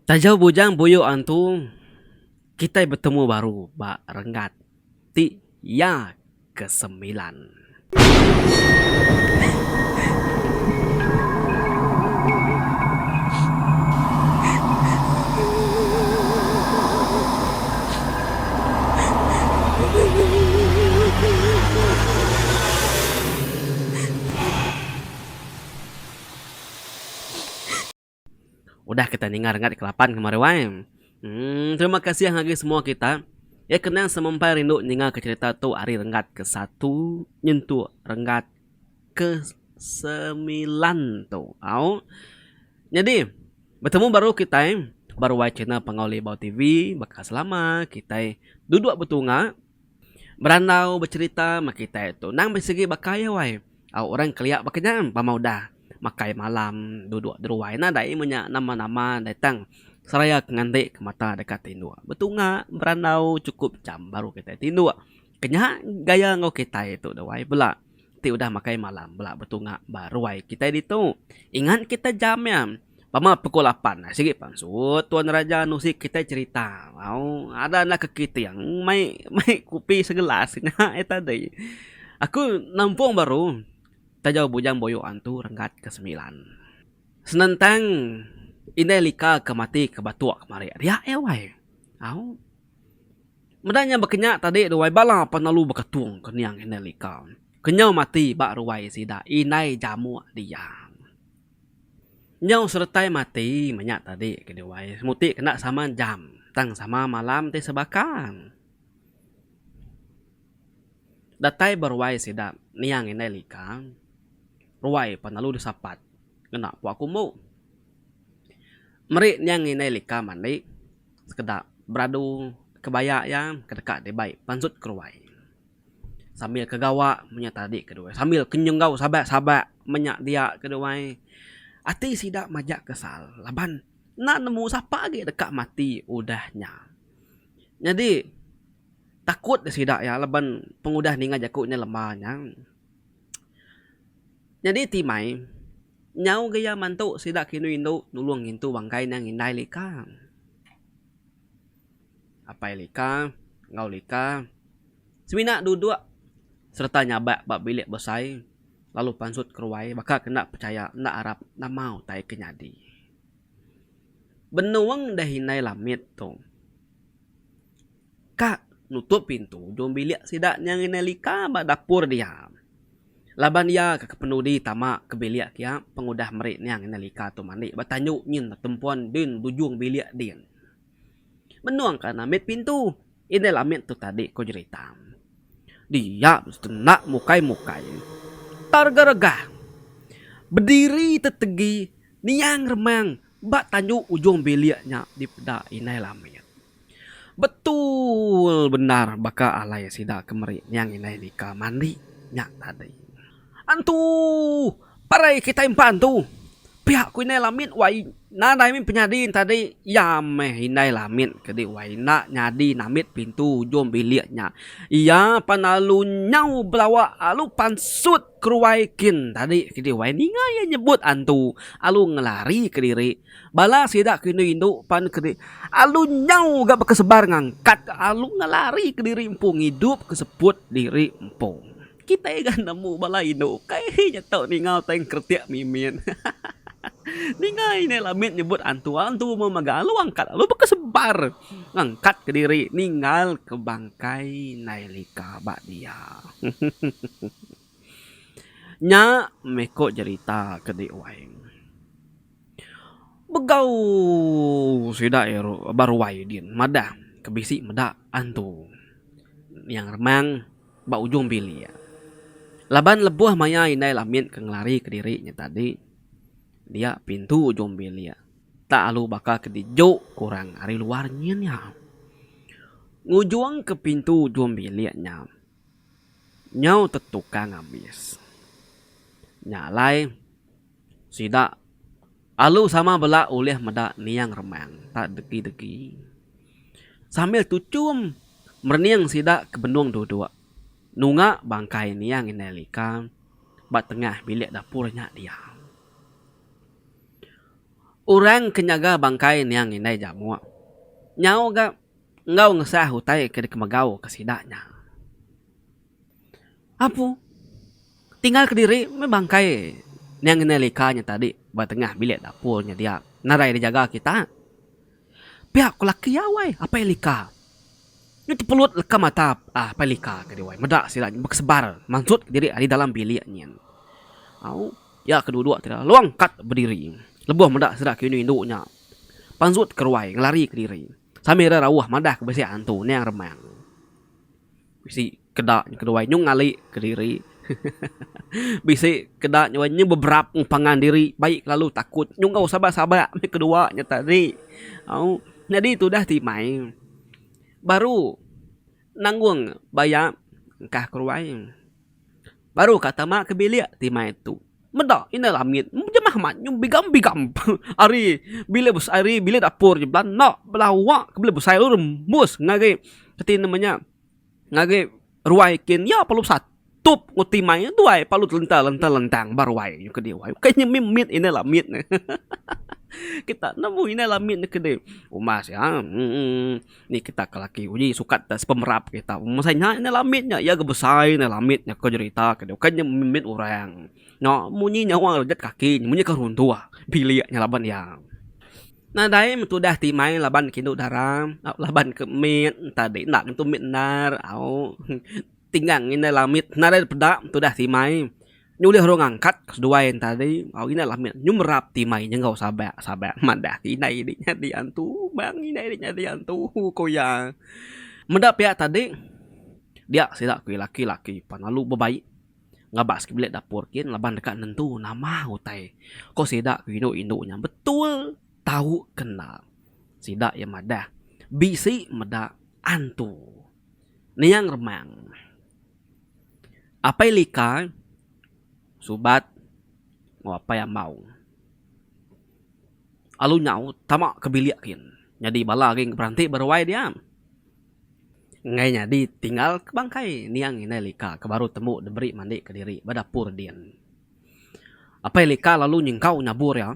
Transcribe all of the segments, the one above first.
Tajau Bujang Buyu Antu kitai betemu baru ba renggat ti iya kesemilan. Udah kita ninga renggat kelapan kemari wai. Emm terima kasih ngagai semua kita. Iya kenang semempai rindu ninga ke cerita tu ari renggat ke satu nyentuk renggat ke semilan tu. Au. Nyadi betemu baru kitai ba ruai channel Panggau Libau TV baka selama kitai duduk betunga. Berandau becherita meh kitai tu endang bisi sigi baka iya wai. Au orang kelia baka nya pama udah makai malam duduk deruai nadai meh nya nama nama deh tang seraya ke nganti ke mata deka tinduk. Betunga berandau chukup jam baru kitai tinduk. Ke nya gaya enggau kitai tu deh wai bela ti udah makai malam bela betunga ba ruai kitai ditu. Ingat kita jam iya. Pama pukul lapan sigi pansut tuan raja nusi kitai cherita au ada enda kekiting mai mai kopi segelas nya iya tadi. Aku nampung baru tajau bujang boyok antu renggat ke semilan. Senentang indai lika ke mati ke batuk kemari dia iya wai au. Meda nya bekenya tadi ruai bala penalu bekatung ke niang indai lika kenyau mati ba ruai sida indai jamuk dia. Nyau seretai mati menya tadi ke diwai semuti kena sama jam tang sama malam ti sebaka. Datai ba ruai sida niang indai lika ruai pan lalu disapat ngena pua kumbu. Meri niang indai lika mandi sekeda beradu kebaya iya ke deka dibai pansut ke ruai. Sambil ke gawa menya tadi ke duai sambil ke nyenggau sabak sabak menya dia ke duai ati sida majak kesal laban enda nemu sapa agi deka mati udah nya. Nyadi takut deh sida iya laban pengudah ninga jaku nya lema nya. Nyadi timai nyau ga iya mantu sida ke indu indu nulung ngintu bangkai nya ngindai lika. Apai Lika enggau Lika semina duduk sereta nyabak ba bilik besai lalu pansut keruai baka ke enda pechaya enda arap nama utai ke nyadi. Benung deh indai Lamit tu ka nutup pintu ujung bilik sida nya indai Lika ba dapur dia laban iya ke kepenudi tama ke bilik kia pengudah meri niang indai Lika tu mandi ba tanju nyin tempuan din ujung bilik din. Benung ka namit pintu. Indai Lamit tu tadi ko jerita. Dia enda mukai-mukai. Terega-rega. Bediri tetegi niang remang ba tanju ujung bilik nya dipeda Indai Lamit. Betul bendar baka alai sida ke meri niang indai Lika mandi nya tadi. Antu! Parai kitai empa antu! Pia ku indai Lamit wai nadai mih penyadi tadi iya meh indai Lamit ke di wai enda nyadi namit pintu ujung bilik nya. Iya pan lalu nyau belawa lalu pansut keruai kin tadi ke di wai ninga iya nyebut antu lalu ngelari kediri. Bala sida ke indu-indu pan ke alu nyau ga bekesebar ngangkat alu ngelari kediri empu ngidup ke seput diri empu. Kitai ga nemu bala indu kai nya tau ninga utai engkeretik mimit. Ninga indai Lamit nyebut antu, antu meh mega alu angkat alu bekesebar ngangkat kediri ninggal ke bangkai indai lika ba dia. Nya meh ko jerita ke di wai. Begau sida iya ba ruai din madah ke bisi meda antu niang remang ba ujung bilik. Laban lebuh maya indai Lamit ke ngelari kediri nya tadi dia pintu ujung bilik tak alu baka ke dijuk ke orang ari luar nyin nya. Ngujung ke pintu ujung bilik nya. Nyau tetukang ambis. Nya alai sida alu sama bela ulih meda niang remang tak degi-degi. Sambil tuchum merening sida ke benung duduk nunga bangkai niang indai Lika ba tengah bilik dapur nya dia. Orang ke nyaga bangkai niang indai Jamuk nyau ga enggau ngesah utai ke dikemegau ke sida nya. Apu. Tinggal kediri meh bangkai niang indai Lika nya tadi ba tengah bilik dapur nya dia nadai dijaga kita. Pia ku laki iya wai apai Lika. Nyu tepelut leka mata apai Lika ke diwai meda sida bekesebar mansut kediri ari dalam bilik nyin. Au iya ke duduk ti lalu angkat bediri lebuh meda sida ke indu indu nya pansut ke ruai ngelari kediri sambil ira rauh madah ke bisi antu niang remang. Bisi keda nya keduai nyu ngali kediri. Bisi keda nya nyu beberap pangan diri bai kelalu takut nyu enggau sabak-sabak meh kedua nya tadi. Au nyadi tudah ti mai baru nanggung baya engkah keruai. Baru ka tama ke bilik ti mai tu. Meda indai lamit jemah amat nyu bigam-bigam ari bilik besai ari bilik dapur nya belanda belawa ke bilik besai lalu rembus ngagai reti nama nya ngagai ruai kin iya perlu satup enggau timai duai perlu lenta lenta lentang ba ruai nya kedi wai bukai nya mit mit indai lamit ne kita nemu indai lamit ne kedi umbas iya emm ni kita ke laki uji sukat sepemerap kita masa nya indai lamit nya iya ga besai indai lamit nya ko jerita ke bukai nya mit orang. Nya munyi nyawa rejat kaki munyi ke runtuh bilik nya laban iya. Nadai metudah ti mai laban ke indu dara laban ke mit tadi enda ngentu mit endar au tinggang indai lamit nadai peda tudah ti mai nyulih orang ngangkat seduai tadi au indai lamit nyu merap ti mai nyenggau sabak sabak madah ke indai di nyadi antu bang indai di nyadi antu ku iya. Meda pia tadi dia sida ke laki laki pan lalu bebai. Ngabas ke bilik dapur kin laban deka nentu nama utai ko sida ke indu indu nya betul tau ke enda. Sida iya madah bisi meda antu niang remang. Apai Lika subat enggau apai Ambau alu nyau tama ke bilik kin nyadi bala agi beranti ba ruai dia. Enggai nyadi tinggal ke bangkai niang indai Lika ke baru tembu diberi mandi kediri ba dapur din. Apai Lika lalu nyengkau nyabur iya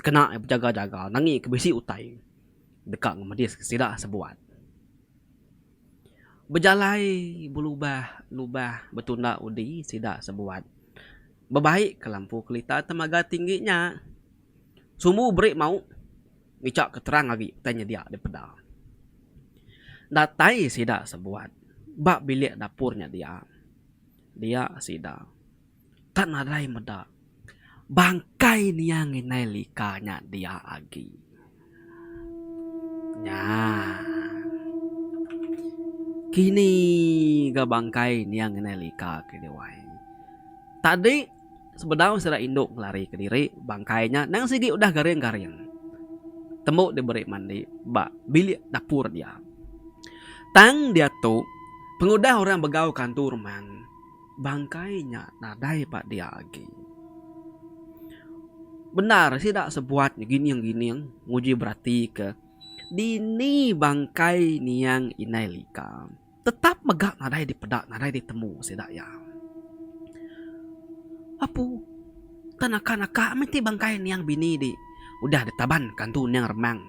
kena iya bejaga-jaga nangi ke bisi utai deka ngemedis ke sida sebuat. Bejalai belubah-lubah betunda udi sida sebuat bebai ke lampu kelita temaga tinggi nya. Sumbu beri mau. Ngicha ke terang agi utai nyedia dipeda. Datai sida sebuat ba bilik dapur nya dia. Dia sida tak nadai meda bangkai niang indai lika nya dia agi. Nya. Kini ga bangkai niang indai lika ke diwai. Tadi. Sebedau sida indu ngelarika diri, bangkai nya endang sigi udah garing-garing. Tembu diberi mandi ba bilik dapur dia. Tang diatu, pengudah orang begau ke antu remang, bangkai nya nadai ba dia agi. Bendar sida sebuat ngining-ngining nguji beratika dini bangkai niang indai Lika. Tetap mega nadai dipeda nadai ditemu sida iya. Apu, tan naka-naka meh ti bangkai niang bini di udah ditaban ka antu niang remang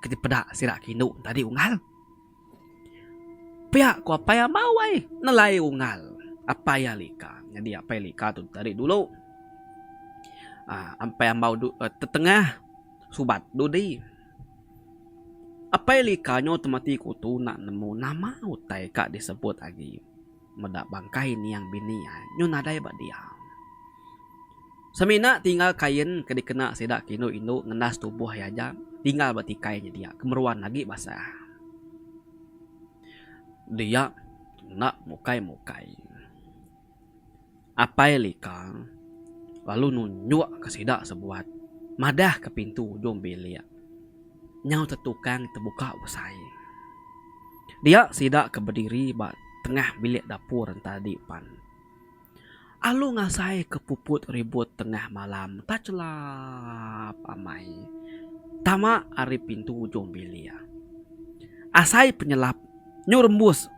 ke dipeda sida ke indu tadi unggal. Pia ku apai amau ai nelai unggal apai iya lika. Nyadi apai lika tu tadi dulu aaa apai amau tetengah subat dudi. Apai Lika nyu temati kutu enda nemu nama utai ka disebut agi meda bangkai niang bini iya nyu nadai ba dia. Semina tinggal kain ke dikena sida ke indu-indu ngendas tubuh iya aja tinggal ba tikai nya dia ke meruan agi basah. Dia enda mukai-mukai. Apai Lika lalu nunjukka sida sebuat madahka pintu ujung bilik nyau tetukang tebuka besai. Dia sida ke bediri ba tengah bilik dapur enti pan alu ngasaika puput ribut tengah malam tak chelap amai tama ari pintu ujung bilik. Asai penyelap nyu rembus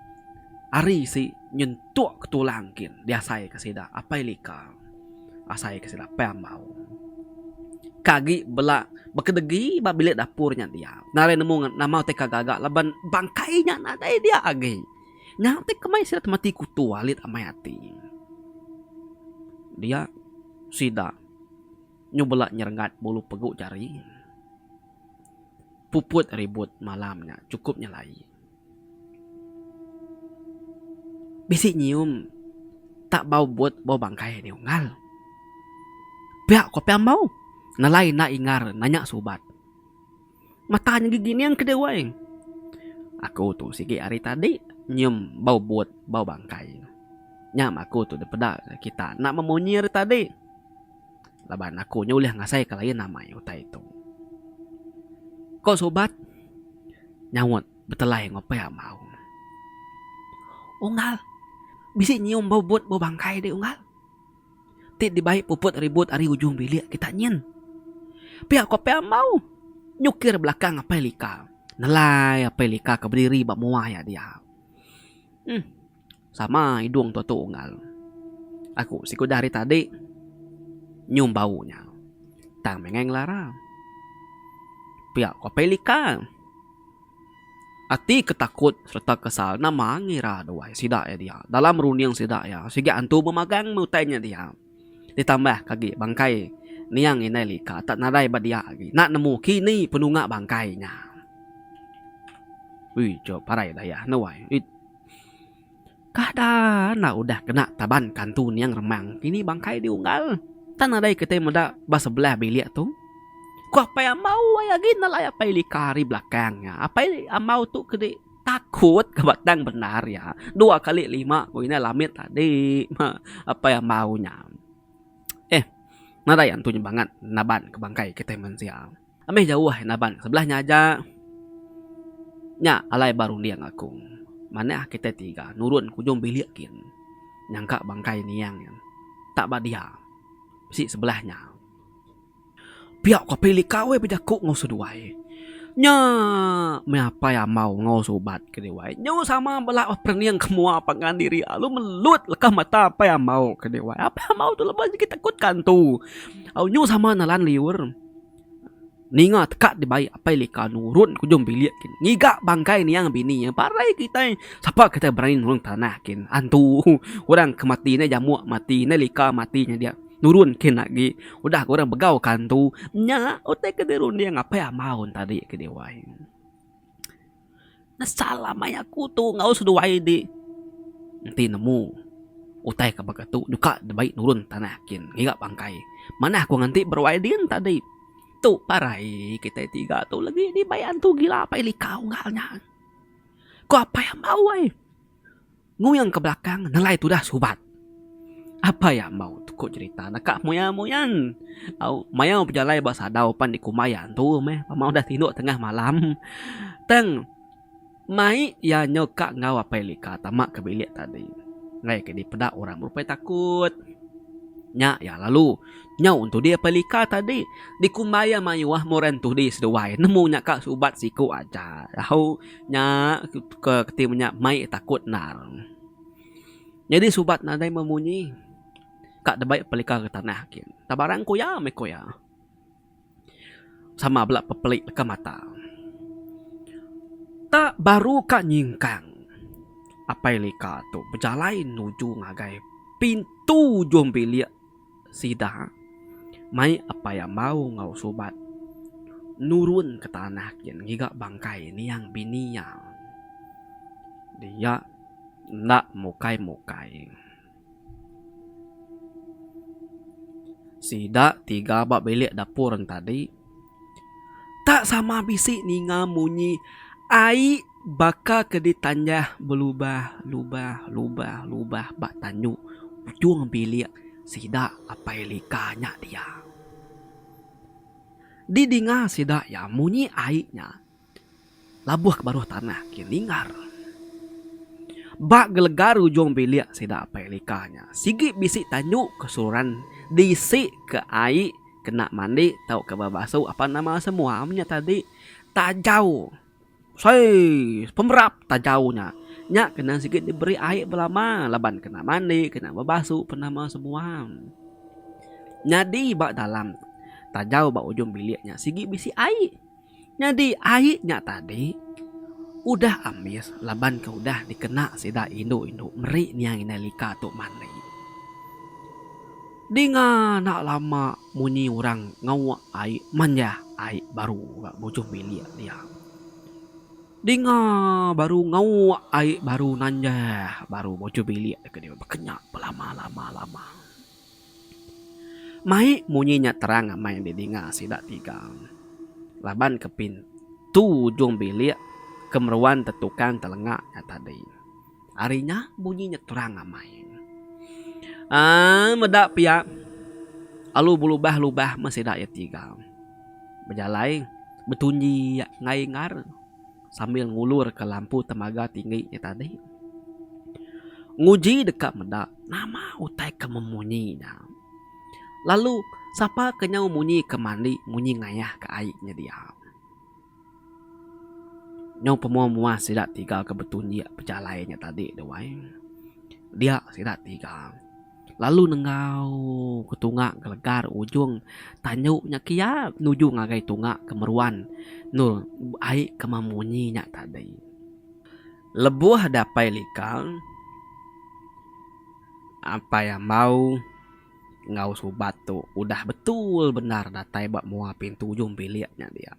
ari si nyentuk ke tulang kin diasai ke sida apai lika asai ke sida apai ambau. Ka agi bela bekedegi ba bilik dapur nya dia. Nadai nemu nama utai ka gaga laban bangkai nya nadai dia agi. Nya utai ke mai sida temati kutu alit amai ati. Dia sida nyu bela nyerenggat bulu pegu jari. Puput ribut malam nya chukup nyelai. Bisi nyium tak bau but bau bangkai ni unggal. Pia ko Pia Ambau nelai enda ingar nanya subat. Mata nya gigining ke deh wai. Aku tu sigi ari tadi nyium bau but bau bangkai. Nya mah aku tu dipeda kita enda memunyi ari tadi. Laban aku nya ulih ngasai ke lain amai utai tu. Ko subat nyaut. Betelai enggau pia mau. Unggal, bisi nyium bau but bau bangkai deh unggal. Ti dibai puput ribut ari ujung bilik kita nyin. Pia ko pia mau. Nyukir belakang apai Lika. Nelai apai Lika ke bediri ba mua iya dia. Uhh. Sama idung tu tu unggal. Aku siku dah ari tadi nyium bau nya. Tang meh ngai ngelara. Pia ko apai Lika. Ati ke takut sereta kesal nama ngira duai sida iya dia. Dalam runding sida iya sigi antu bemagang meh utai nya dia. Ditambah ke agi bangkai niang indai lika tak nadai ba dia agi enda nemu kini penunga bangkai nya. Ui jo parai dayah ne wai. Kah da enda udah kena taban kantu niang remang kini bangkai diunggal. Tang nadai kitai meda ba sebelah bilik tu. Ku apai ambau ai agi nelai apai lika ari belakang iya. Apai ambau tu ke di takut ke batang bendar iya. Dua kali lima ku indai lamit tadi apai ambau nya. Eh nadai antu nya bangat naban ke bangkai kitai mensia. Amih jauh naban sebelah nya aja. Nya alai ba runding aku. Manah kitai tiga nurun ke ujung bilik gin. Nyangka bangkai niang nya tak ba dia bisi sebelah nya. Pia ko apai lika weh bejaku enggau seduai. Nya meh apai ambau enggau subat ke diwai. Nyu sama bela perening ke mua pangan diri lalu melut leka mata apai ambau ke diwai. Apai ambau tu lebuh sigi takut ke antu. Au nyu sama nelan liur. Ninga teka dibai apai lika nurun ke ujung bilik kin ngiga bangkai niang bini iya parai kitai sapa kitai berani nurun tanah kin antu orang ke mati nya jamuk mati nya lika mati nya dia nurun kin agi udah ga orang begau ke antu nya utai ke dirunding apai ambau tadi ke diwai. Nesal amai aku tu enggau seduai di enti nemu utai ke baka tu nyuka dibai nurun tanah kin ngiga bangkai. Manah ku nganti beruai din tadi. Tu parai kitai tiga tu legi dibai antu gila apai lika unggal nya. Ku apai ambau ai. Nguyang ke belakang nelai tudah subat. Apai ambau tu ku cherita naka muyan-muyan. Au mayau bejalai ba sadau pan dikumbai antu meh pama udah tinduk tengah malam. Tang mai iya nyau ka enggau apai lika tama ke bilik tadi. Enggai ke dipeda orang berupai takut. Nya iya lalu nyau entudi apai lika tadi dikumbai iya mayuh meh orang entudi seduai nemu nya ka subat siku aja. Au. Nya ke keti menya mai takut endar. Nyadi subat nadai memunyi ka debai pelika ke tanah kin. Tak barang ku iya meh ku iya. Sama bela pepeli leka mata. Tak baru ka nyingkang apai lika tu bejalai nuju ngagai pintu ujung bilik. Sida mai apai ambau enggau subat nurun ke tanah kin ngiga bangkai niang bini iya. Dia enda mukai-mukai. Sida tiga ba bilik dapur tadi tak sama bisi ninga munyi ai baka ke ditanjah belubah lubah lubah lubah ba tanju ujung bilik sida apai lika nya dia. Didinga sida iya munyi ai nya labuh ke baruh tanah ke ninggar. Ba gelegar ujung bilik sida apai lika nya sigi bisi tanju ke seruran diisi ke ai kena mandi tauka bebasu apan nama semua nya tadi tajau. Sei pemerap tajau nya. Nya kena sigi diberi ai belama laban kena mandi, kena bebasu penama semua. Nyadi ba dalam. tajau ba ujung bilik nya sigi bisi ai. Nyadi ai nya tadi udah ambis laban ke udah dikena sida indu-indu meri niang indai lika tu mandi. Dinga enda lama munyi orang ngauk ai manjah ai baru ba ujung bilik dia. Dinga baru ngauk ai baru nanjah baru ba ujung bilik ke dia baka nya belama-lama lama. Mai munyi nya terang amai didinga sida tiga. Laban ke pintu ujung bilik ke meruan tetukang telenga nya tadi. Ari nya munyi nya terang amai. Aaa meda pia alu belubah-lubah meh sida iya tiga. Bejalai betunji enggai engar. Sambil ngulurka lampu temaga tinggi nya tadi. Nguji deka meda nama utai ke memunyi nya. Lalu sapa ke nyau munyi ke mandi munyi ngayahka ai nya dia. Nyau pemua-mua sida tiga ke betunjik pejalai nya tadi tu ai. Dia sida tiga. Lalu nenggau ke tunga gelegar ujung tanju nya kia nuju ngagai tunga ke meruan endur ai ke memunyi nya tadi. Lebuh dapai lika, apai ambau enggau subat tu udah betul bendar datai ba mua pintu ujung bilik nya dia.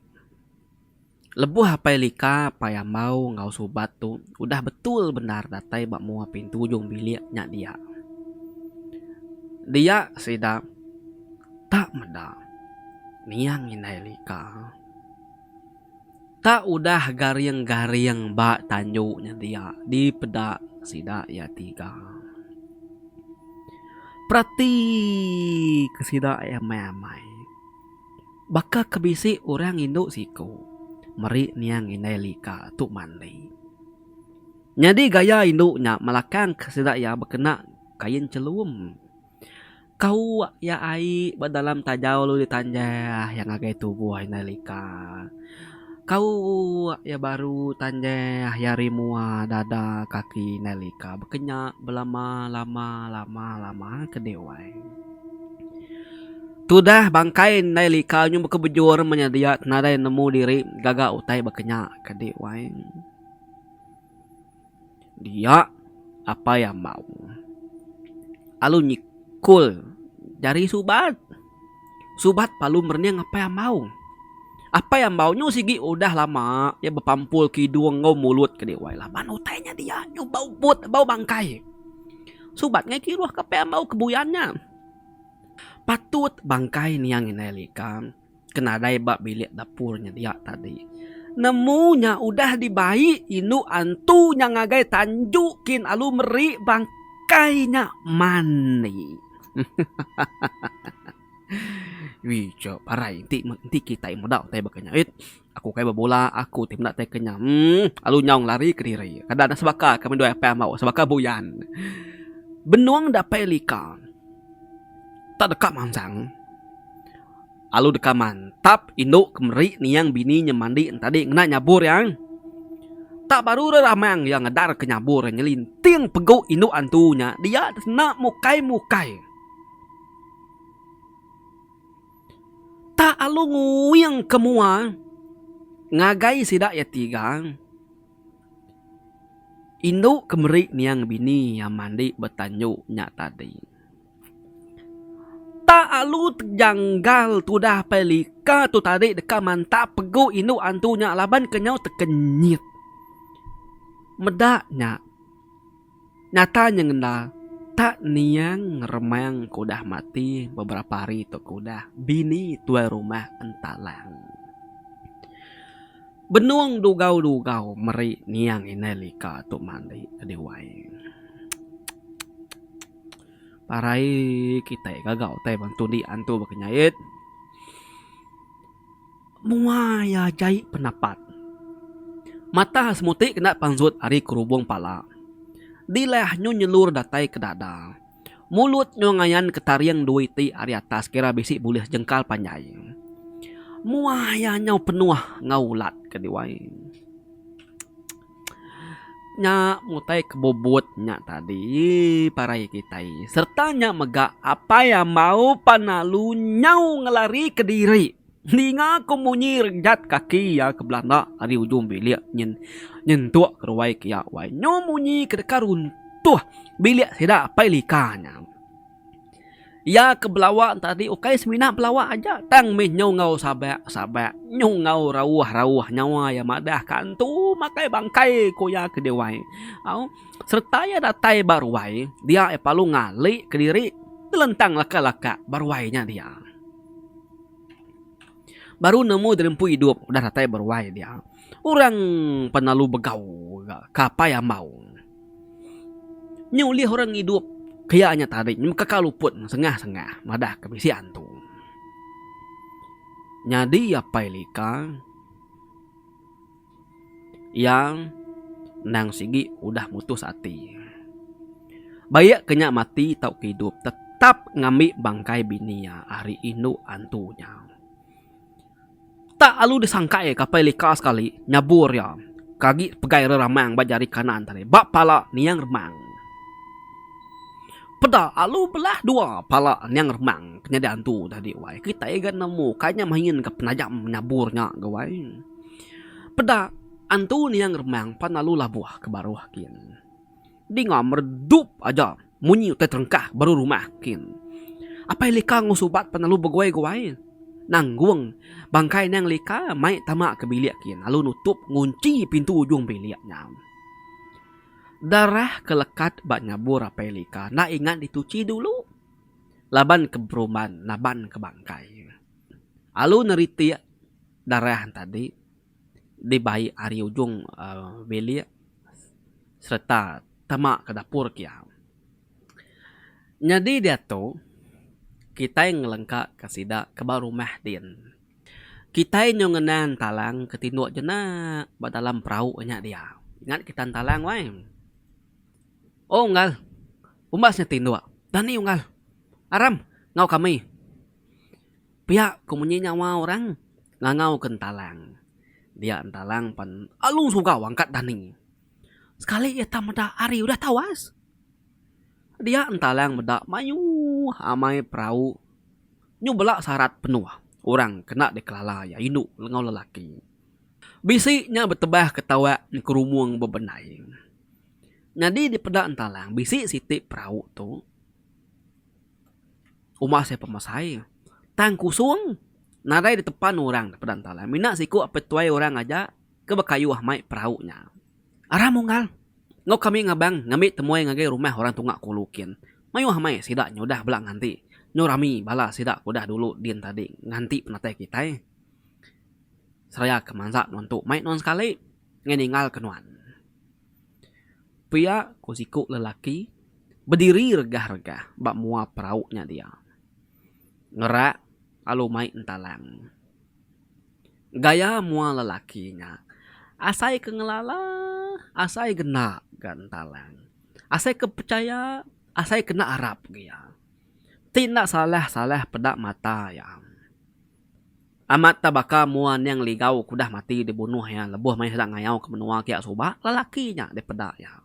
Lebuh Apai Lika, Apai Ambau enggau Subat tu udah betul bendar datai ba mua pintu ujung bilik nya dia. Dia sida tak meda niang indai Lika. Tak udah garing-garing ba tanju nya dia dipeda sida iya tiga. Perati ke sida iya amai-amai. Baka ke bisi orang indu siku meri niang indai Lika tu mandi. Nyadi gaya indu nya melakang ke sida iya bekena kain chelum. Kau iya ai ba dalam tajau lalu ditanjah iya ngagai tubuh indai Lika. Kau iya baru tanjah iya ari mua dada kaki indai Lika bekenya belama lama lama lama ke deh wai. Tudah bangkai endai lika nyu baka bejur meh dia nadai nemu diri gaga utai baka nya kadi wai. Dia apai ambau alu nyikul jari subat. Subat palu merening apai ambau. Apai ambau nyu sigi udah lama iya bepampul ke idung enggau mulut kadi wai laban utai nya dia nyu bau but bau bangkai. Subat ngai kiruh ke apai ambau ke buyan nya. Patut bangkai niang indai Lika ke nadai ba bilik dapur nya dia tadi. Nemu nya udah dibai indu antu nya ngagai tanju kin alu meri bangkai nya mandi. Wii cha parai enti enti kitai meda utai baka nya it. Aku kai bebula aku ti meda tai ke nya uhh alu nyau ngelari kediri. Kada ne sebaka ke menduai apai amau sebaka buyan. Benung da apai lika tak deka mansang alu deka mantap indu ke meri niang bini nya mandi ne tadi ngena nyabur iya. Tak baru re ramang iya ngedar ke nyabur nyelinting pegu indu antu nya dia enda mukai mukai. Tak alu nguing ke mua ngagai sida iya tiga. Indu ke meri niang bini iya mandi betanju nya tadi. Tak alu tejanggal tudah apai lika tu tadi deka mantap pegu indu antu nya laban ke nyau tekenyit. Meda nya. Nyata nyengenda tak niang ngeremang ke udah mati beberapa hari tu ke udah bini tuai rumah Entalang. Benung dugau-dugau meri niang indai lika tu mandi ke diwai. Parai kitai gaga utai ba tundi antu ba kenyait. Mua iya jai penapat. Mata semuti kena pansut ari kerubung pala. Dilah nyu nyelur datai ke dada. Mulut nyu ngayan ke taring dua iti ari atas kira bisi bulih jengkal panjai. Mua iya nyau penuh enggau ulat ke diwai. Nya mutai ke bubut nya tadi parai kitai sereta nya mega apai ambau pan lalu nyau ngelari kediri ninga ku munyi rejat kaki iya ke belanda ari ujung bilik nyin nyentuk ke ruai ke iya wai nyu munyi ke deka runtuh bilik sida apai lika nya. Iya ke belawa tadi ukai semina belawa aja tang mih nyu enggau sabak sabak nyu enggau rauh rauh nyawa iya madah ka antu makai bangkai ku iya ke diwai au sereta iya datai ba ruai dia iya perlu ngali kediri telentang laka laka ba ruai nya dia. Baru nemu diri empu idup udah datai ba ruai dia. Orang pan lalu begau ga ke apai ambau. Nya ulih orang ngidup ke iya nya tadi nyemekaka luput sengah-sengah madah ke bisi antu. Nyadi apai Lika iya endang sigi udah mutus ati. Baik ke nya mati tauka idup tetap ngambi bangkai bini iya ari indu antu nya. Tak alu disangkai ke apai lika sekali nyabur iya ke agi pegai reramang ba jari kanan tadi ba pala niang remang. Peda alu belah dua pala niang remang ke nyadi antu tadi wai. Kitai ga nemu kai nya main ka penajam nyabur nya ga wai. Peda antu niang remang pan alu labuh ke baruh kin. Dinga meredup aja munyi utai terengkah baru rumah kin. Apai Lika enggau Subat pan lalu beguai-guai nanggung bangkai niang Lika mai tama ke bilik kin lalu nutup ngunchi pintu ujung bilik nya. Darah ke lekat ba nyabur apai Lika enda ingat dituchi dulu laban ke berumban naban ke bangkai. Lalu neritik darah tadi. Dibai ari ujung bilik sereta tama ke dapur kia. Nyadi diatu kitai ngelengka ka sida ke ba rumah din. Kitai nyau ngenang talang ke tinduk jenak ba dalam perau nya dia. Ingat kita entalang wai. Oh unggal, umbas nya tinduk. Dani unggal. Aram enggau kami. Pia ku munyi nyawa orang ngangau ke entalang. Dia entalang pan alu sugau angkat dani. Sekali iya tang meda hari udah tawas. Dia entalang meda mayuh amai perau nyu bela sarat penuh orang kena dikelala iya indu enggau lelaki. Bisi nya betebah ke tawak ngekerumung bebendai. Nyadi dipeda entalang bisi siti perau tu. Uma sai pemesai tang kusung nadai ditepan orang peda enta alai mina siku apai tuai orang aja ke bekayuh mai perau nya. Aram unggal enggau kami ngabang ngambi temuai ngagai rumah orang tunga kulu kin. Mayuh amai sida nyudah bela nganti nyu rami bala sida ke udah dulu din tadi nganti penatai kitai. Seraya ke mansa nuan tu mai nuan sekali ngai ninggal ke nuan. Pia ku siku lelaki bediri regah-regah ba mua perau nya dia. Ngerak lalu mai entalang. Gaya mua lelaki nya asai ke ngelala asai gena ga entalang. Asai ke pechaya asai ke enda arap ga iya. Ti enda salah-salah peda mata iya. Amat ta baka mua Niang Ligau ke udah mati dibunuh iya lebuh maya sida ngayau ke menua kiya suba, lelaki nya dipeda iya.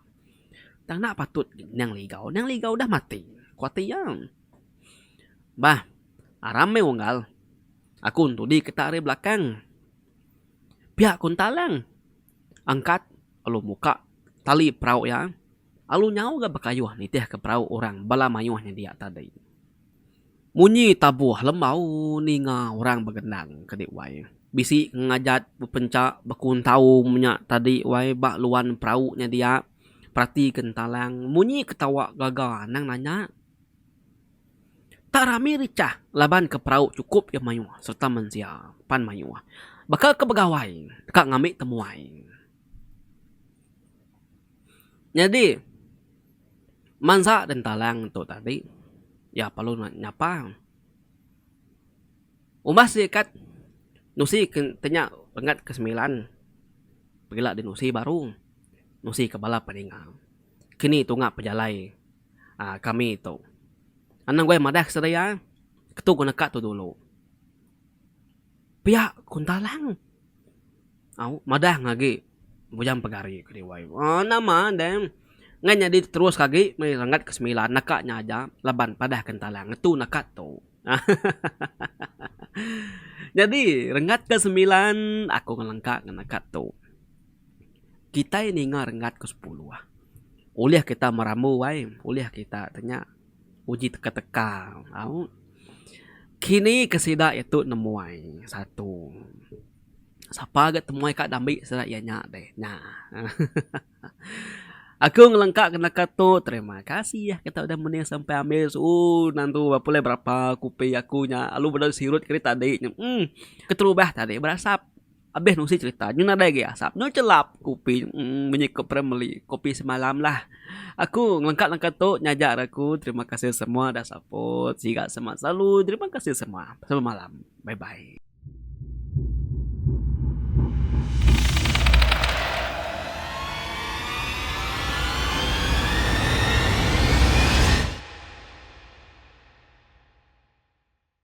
Tang enda patut Niang Ligau, Niang Ligau udah mati, ku ati iya. Bah, aram meh unggal. Aku entudi kita ari belakang. Pia ku Entalang. Angkat lalu muka tali perau iya, lalu nyau ga bekayuh nitihka perau orang bala mayuh nyendia tadi. Munyi tabuh lembau ninga orang begendang ke di wai. Bisi ngajat bepencha bekuntau menya tadi wai ba luan perau nya dia. Perati ke entalang munyi ketawa gaga anang nanya. Tak rami richah laban ke perau chukup iya mayuh sereta mensia pan mayuh. Baka ke begawai deka ngambi temuai. Nyadi mansa dentalang tu tadi iya perlu nyapa. Umbas sikat nusi ke nya renggat ke semilan pegila dinusi baru nusi ke bala peninga. Kini tunga pejalai aaa kami tu. Anang guai madah ke sedia ketu ku neka tu dulu. Pia ku entalang au madah ngagi. Bujang Pegari ku diwai. Aaa nama deh ngai nyadi terus ke agi meh renggat ke semilan naka nya aja laban padah ke entalang ngetu naka tu. Nyadi renggat ke semilan aku ngelengka ngan naka tu. Kitai ninga renggat ke sepuluh ulih kita merambu ai ulih kita te nya uji teka teka au. Kini ke sida itu nemuai satu. Sapa ga temuai ka dambi sida iya nya deh nya. Aku ngelengka ke naka tu terima kasih kita udah mening sampai ambis ooh nandu ba pulai berapa kupi aku nya lalu beda sirut keri tadi nya uhh keterubah tadi berasap abih nusi cerita nyu nadai agi asap nyu chelap kupi uhh munyi ko primely kopi semalam lah. Aku ngelengka naka tu nyaja ra aku terima kasih semua dah support siga semak selalu terima kasih semua selamat malam bye bye.